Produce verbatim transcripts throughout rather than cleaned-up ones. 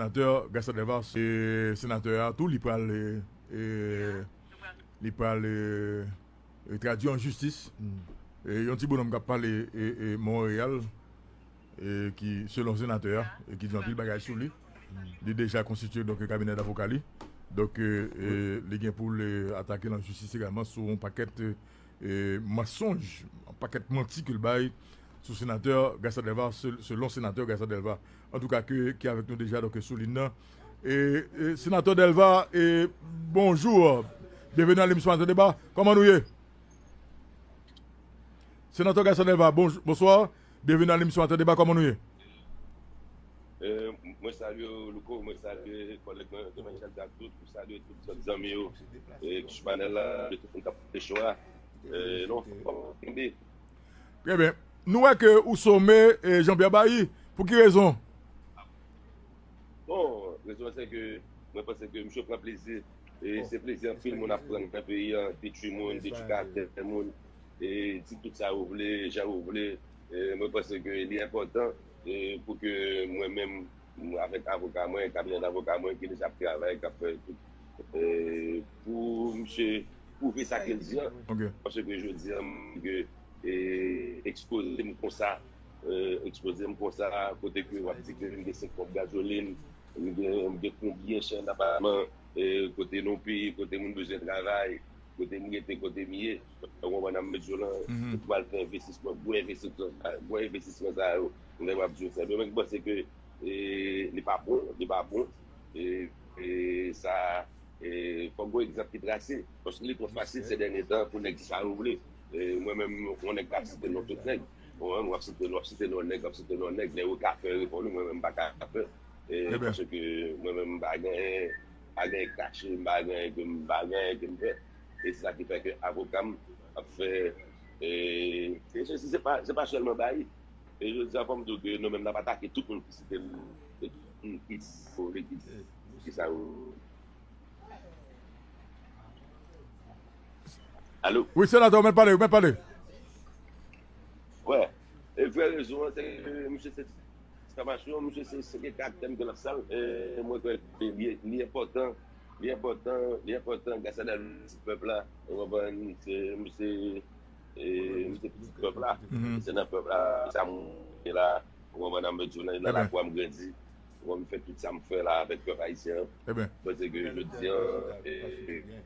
Senatè Garcin Delva, e senatè a tou, li pral, e, e, li pral, e, e, tradui an jistis. E, yon ti bonòm k ap pale, e, e, Monreyal, e, ki, selon senatè a, e ki di anpil bagay sou li. Li deja konstitye, donk, kabinè davoka li. Donk, e, e, li gen pou l, e, atake l an jistis egalman sou yon pakèt, e, e, mansonj, yon pakèt manti ke l bay sou senatè Garcin Delva, se-, selon senatè Garcin Delva. Antouka, ke, ki avèk nou deja, donk, sou liy nan. E, e, senatè Delva, e, bonjou. Byenveni nan lemisyon Antè Deba. Kòman nou ye? Senatè Garcin Delva, bonj-, bonswa. Byenveni nan lemisyon Antè Deba. Kòman nou ye? E, mwen salye w, Louko, mwen salye kòlèg mwen, Evanjèl Daktout, mwen salye tout lòt zanmi yo, e, ki sou panèl la, de tout moun k ap koute cho a. E, non, fòk kenbe. Trè byen. Nou wè ke ou some, e, Jean Pierre Bailly. Pou ki rezon? Bon, rezon an se ke mwen panse ke misye pran plezi. E se plezi anpil moun ap pran nan peyi an, detwi moun, detwi karaktè moun, e di tout sa yo vle, jan yo vle. E mwen panse ke li enpòtan, e pou ke mwen menm, avèk avoka mwen, kabinè davoka mwen ki deja ap travay, k ap fè tout, e pou misye pwouve sa ke l di an. Paske jodi an, m ke, e ekspoze m konsa, e ekspoze m konsa, kote ke w ap di ke m gen senk ponp gazolin, m gen, m gen konbyen chèn apatman, e kote nou peyi, kote moun bezwen travay, kote m rete, kote m ye. Ou konprann, nan medyo lan, pou al fè envestisman, gwo envestisman, gwo envestisman sa yo, m gen m ap di w sa. Men mwen panse ke, e, li pa bon, li pa bon. E, e sa, e, fòk gon egzanp ki trase. Paske li twò fasil se dènye tan pou nèg di sa yo vle. E, mwen menm, yon nèg k ap site non tout nèg. Mwen menm, w ap site, w ap site non nèg, w ap site non nèg, nèg yo ka fè reponn ou, mwen menm, m pa ka fè. E, paske mwen menm, m pa gen, pa gen kache, m pa gen, m pa gen ke m fè. E se sa ki fè ke avoka m ap fè, e, e se, se pa, se pa sèlman Bailly. E jodi a, fò m di w ke nou menm n ap atake tout moun ki site m, e tout moun ki site m, ki, ki sa yo. Alo? Wi, senatè, ou mèt pale, ou mèt pale. Wè. E vrè rezon an, se ke misye se Sa mache, misye se, se gen karaktè m ke l ap sal. E mwen kwè ke li, li enpòtan, li enpòtan, li enpòtan, Garcin Delva pitit pèp la, ou konprann, se, misye, e, misye pitit pèp la. Se nan pèp la, sa m ye la, ou konprann, nan medyo, nan, nan lakou a m grandi. Ou konprann, m fè tout sa m fè la avèk pèp ayisyen an. Paske jodi an, e,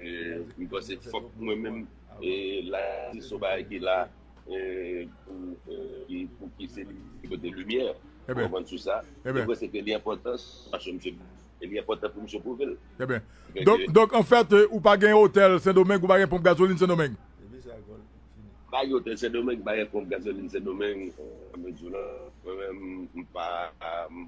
e, m panse fòk mwen menm, e, la, se yon bagay ki la, e, pou, e, ki, pou ki se li ki pote limyè. Ou konprann sou sa? Mwen panse ke li enpòtan, paske misye, e li enpòtan pou misye pwouve l. Trè byen. Donk, donk, anfèt, e, ou pa gen otèl Sendomeng, ou pa gen ponp gazolin Sendomeng? M pa gen otèl Sendomeng, m pa gen ponp gazolin Sendomeng, e, mwen di w la, mwen menm, m pa, m,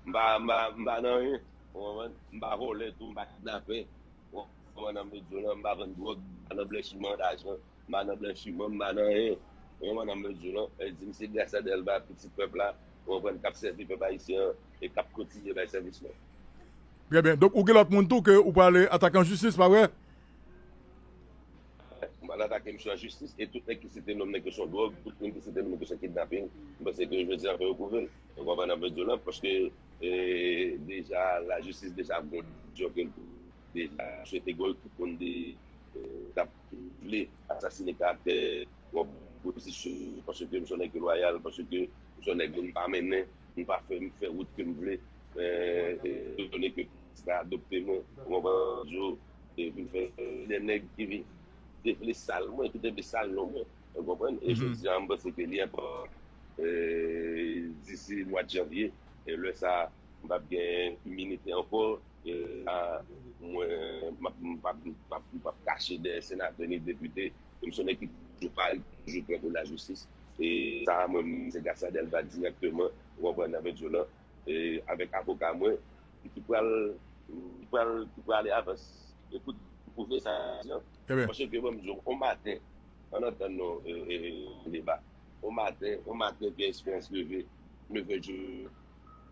m pa, m pa, m pa nan anyen, ou konprann? M pa vòlè tou, m pa kidnapè, ou konprann, nan medyo lan, m pa vann dwòg, m pa nan blanchiman dajan, m pa nan blanchiman, m pa nan anyen, ou konprann, nan medyo lan, e di m se Garcin Delva, pitit pèp la, ou konprann, k ap sèvi pèp ayisyen an, e k ap kontinye bay sèvis lan. Trè byen. Donk, ou gen lòt moun tou ke ou prale atake an jistis, pa vre? M pral atake misye an jistis, e tout nèg ki site non m, nèg yo se yon dwòg, tout moun ki site non m, nèg yo se yon kidnaping, m panse ke jodi a fò yo pwouve l. Ou konprann sa m vle di w lan, paske, e, deja, lajistis deja ap gon desizyon ke l deja swete gòl tout moun de, e, k ap vle asasine karaktè yon opozisyon, paske m se yon nèg ki lwayal, paske m se yon nèg moun pa mennen, m pa fè, m fè wout ke m vle, e, e, etone ke sa adopte mwen, ou konprann, yo, e vin fè de nèg ki vin te vle sal mwen, ki te vle sal non mwen. Ou konprann? E jodi a, m panse ke li enpòtan, e, disi mwa janvye, e lè sa, m p ap gen iminite ankò, e la, mwen, m ap, m p ap, m p ap, m p ap kache dèyè senatè ni depite. E m se yon nèg ki toujou pare, ki toujou prè pou lajistis. E sa, mwen, se Garcin Delva dirèkteman, ou konprann, nan medyo lan, e avèk avoka mwen, ki pral, ki pral, ki pral ale avans. E pou, pou pwouve sa, paske bon, m di w, on maten, ann antann nou, e, e, e, deba. On maten, on maten, Pierre Espérance leve, nevè jou,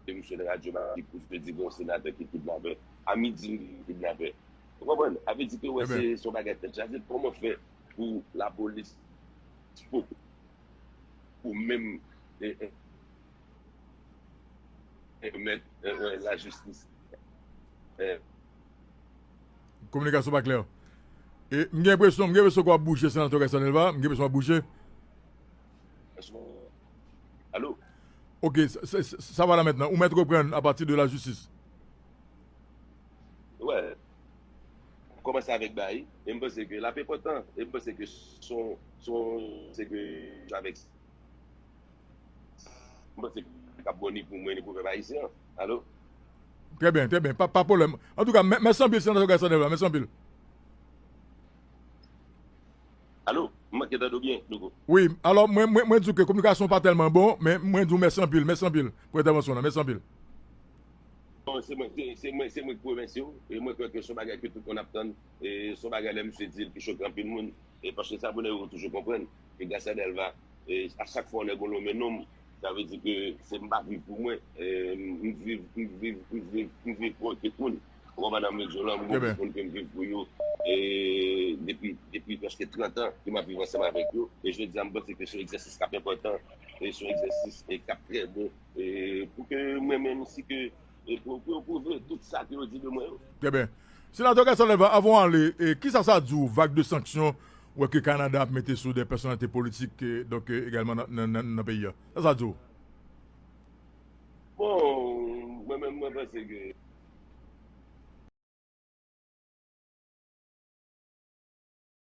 emisyon de radyo Marik pou te di gen yon senatè ki kidnapè. A midi, m kidnapè. Ou konprann? A vle di ke, wè, se, se yon bagay tèt chaje. Kòman fè pou lapolis, pou, pou menm, e, e, Mèt, euh, ouais, lajistis. Euh, Kominikasyon pa klè. E m gen enpresyon, m gen enpresyon ke w ap bouje, Senatè Gaston Delva. M gen enpresyon w ap bouje. Alo? Ok, sa, sa, sa va la mentnan. Ou mèt reprann apati de lajistis. Wè. Kòmanse avèk bay, e m panse ke l ap enpòtan, e m panse ke son, son, se ke avèk, m panse ke l ap bon ni pou mwen, ni pou pèp ayisyen an. Alo? Trè byen, trè byen. Pa, pa pwoblèm. Antouka, mè- mèsi anpil, Senatè Gaston Delva. Mèsi anpil. Alo? M manke tande w byen, Louko. Wi, alò, mwen, mwen, mwen di w ke kominikasyon pa tèlman bon, men mwen di w mèsi anpil, mèsi anpil pou entèvansyon w lan, mèsi anpil. Bon, se mwen, se, se mwen, se mwen ki pou remèsye w. E mwen kwè ke se yon bagay ke tout moun ap tann. E se yon bagay lè misye di l ki choke anpil moun. E paske sa pou nèg yo toujou konprann. E Gaston Delva, e a chak fwa yon nèg yon lonmen non m, sa vle di ke se m pa viv pou mwen. E m viv, m viv, m viv, m viv pou anpil moun. Ou konprann sa m vle di w lan, m gen moun ke m viv pou yo. E depi, depi prèske trant an ke m ap viv ansanm avèk yo. E jodi a, m panse ke se yon egzèsis k ap enpòtan. E se yon egzèsis e k ap trè bon. E pou ke mwen menm, si ke, e pou, pou yo pwouve tout sa ke yo di de mwen yo. Trè byen. Senatè Gaston Delva, avan w ale, e, kisa sa di w, vag de sanksyon, ou wè ke Kanada ap mete sou de pèsonalite politik, e, donk, e, egalman nan, nan, nan, nan peyi a? Sa sa di w? Bon, mwen menm, mwen panse ke